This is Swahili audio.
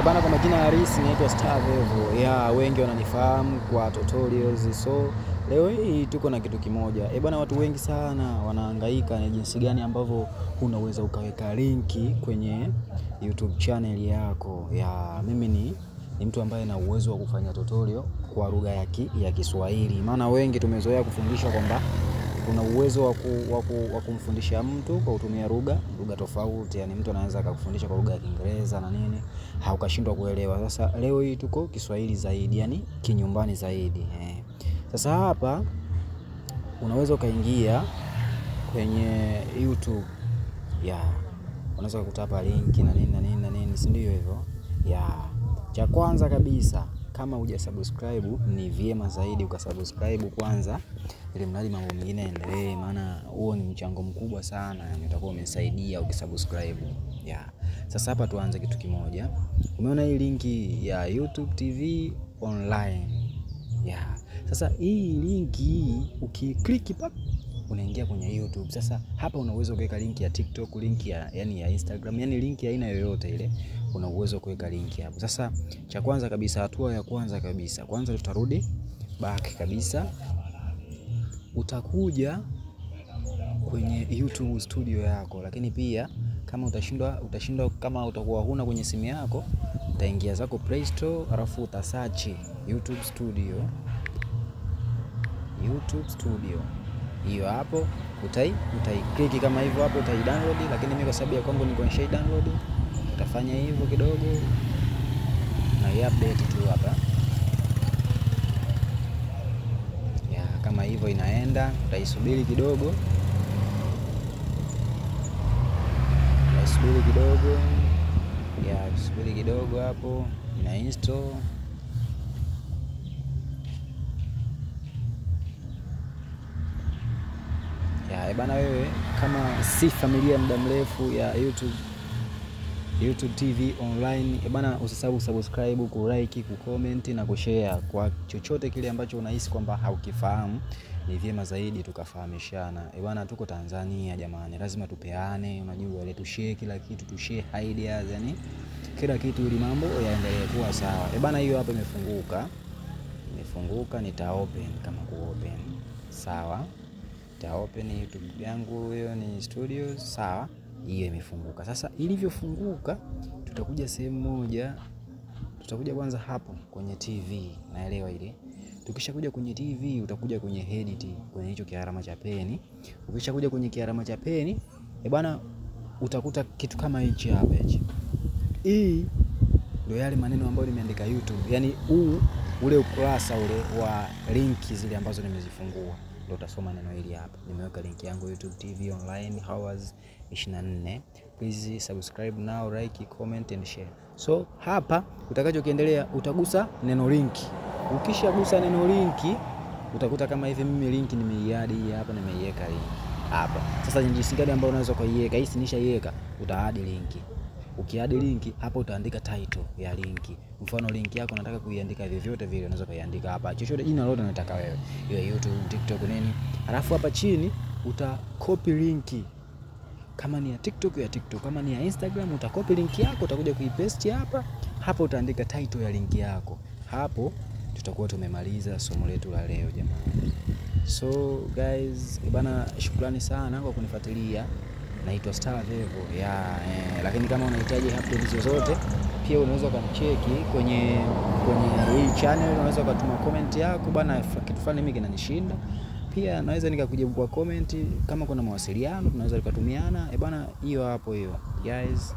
Bana, kwa majina halisi naitwa Star Vevo. Ya wengi wananifahamu kwa tutorials. So leo hii tuko na kitu kimoja. Bana, watu wengi sana wanahangaika na jinsi gani ambavyo unaweza ukaweka linki kwenye YouTube channel yako. Ya mimi ni mtu ambaye na uwezo wa kufanya tutorial kwa lugha ya Kiswahili. Maana wengi tumezoea kufundishwa kwamba kuna uwezo wa kumfundisha mtu kwa kutumia lugha tofauti. Yani mtu anaweza akakufundisha kwa lugha ya Kiingereza na nini, haukashindwa kuelewa. Sasa leo hii tuko Kiswahili zaidi, yani kinyumbani zaidi. Sasa hapa unaweza ukaingia kwenye YouTube. Ya unaweza kukuta hapa link na nini na nini na nini, si ndio hivyo? Ya cha kwanza kabisa, kama hujasubscribe ni vyema zaidi ukasubscribe kwanza, ili mradi mambo mengine yaendelee, maana huo ni mchango mkubwa sana, yani utakuwa umesaidia ukisubscribe. Ya sasa hapa tuanze kitu kimoja. Umeona hii linki ya YouTube TV online. Ya sasa hii linki hii ukiklik pap unaingia kwenye YouTube. Sasa hapa una uwezo kuweka linki ya TikTok, linki ya yani ya Instagram, yani linki aina yoyote ile una uwezo kuweka linki hapo. Sasa cha kwanza kabisa, hatua ya kwanza kabisa, kwanza tutarudi back kabisa. Utakuja kwenye YouTube studio yako, lakini pia kama utashindwa kama utakuwa huna kwenye simu yako, utaingia zako Play Store, alafu utasearch YouTube Studio. YouTube Studio hiyo hapo utaiclick kama hivyo hapo, utaidownload. Lakini mimi kwa sababu ya kwangu niko nisha download, utafanya hivyo kidogo na update tu hapa. Ya kama hivyo inaenda, utaisubiri kidogo. Utaisubiri kidogo. Ya subiri kidogo hapo ina install. Ya bana, wewe kama si familia muda mrefu ya YouTube TV online, bana, usisahau kusubscribe, kulike, kucomment na kushare kwa chochote kile ambacho unahisi kwamba haukifahamu. Ni vyema zaidi tukafahamishana. Bana, tuko Tanzania jamani, lazima tupeane, unajua ile tushare kila kitu, tushare ideas, yani kila kitu ili mambo yaendelee kuwa sawa. Bana, hiyo hapa imefunguka. Imefunguka, nita open kama ku open. Sawa. Nita open YouTube yangu, hiyo ni studio, sawa. Hiyo imefunguka. Sasa ilivyofunguka, tutakuja sehemu moja. Tutakuja kwanza hapo kwenye TV, naelewa ile. Tukishakuja kwenye TV utakuja kwenye edit, kwenye hicho kialama cha peni. Ukishakuja kwenye kialama cha peni, bwana, utakuta kitu kama hichi hapa hichi. Hii ndio yale maneno ambayo nimeandika YouTube. Yaani huu ule ukurasa ule wa linki zile ambazo nimezifungua. Ndio utasoma neno hili hapa. Nimeweka link yangu YouTube TV online hours 24. Please subscribe now, like, comment and share. So hapa utakachokiendelea utagusa neno link. Ukishagusa neno linki utakuta kama hivi, mimi linki nimeiadi hii hapa, nimeiweka link hapa. Sasa ni jinsi gani ambayo unaweza kuiweka? Hii nishaiweka, utaadi linki. Ukiadi linki hapa utaandika title ya linki. Mfano linki yako unataka kuiandika vyovyote vile unaweza kuiandika hapa. Chochote jina lolote unataka wewe. Iwe YouTube, TikTok nini. Alafu hapa chini uta copy linki. Kama ni ya TikTok ya TikTok, kama ni ya Instagram utakopi linki yako, utakuja kuipaste hapa. Hapo utaandika title ya linki yako. Hapo tutakuwa tumemaliza somo letu la leo jamani. So guys, bana, shukrani sana kwa kunifuatilia. Naitwa Star Vevo. Ya lakini kama unahitaji updates zozote pia unaweza ukanicheki kwenye hii channel, unaweza ukatuma comment yako bana, kitu fulani mimi kinanishinda. Pia naweza nikakujibu kwa comment, kama kuna mawasiliano tunaweza tukatumiana. Bana, hiyo hapo hiyo. Guys,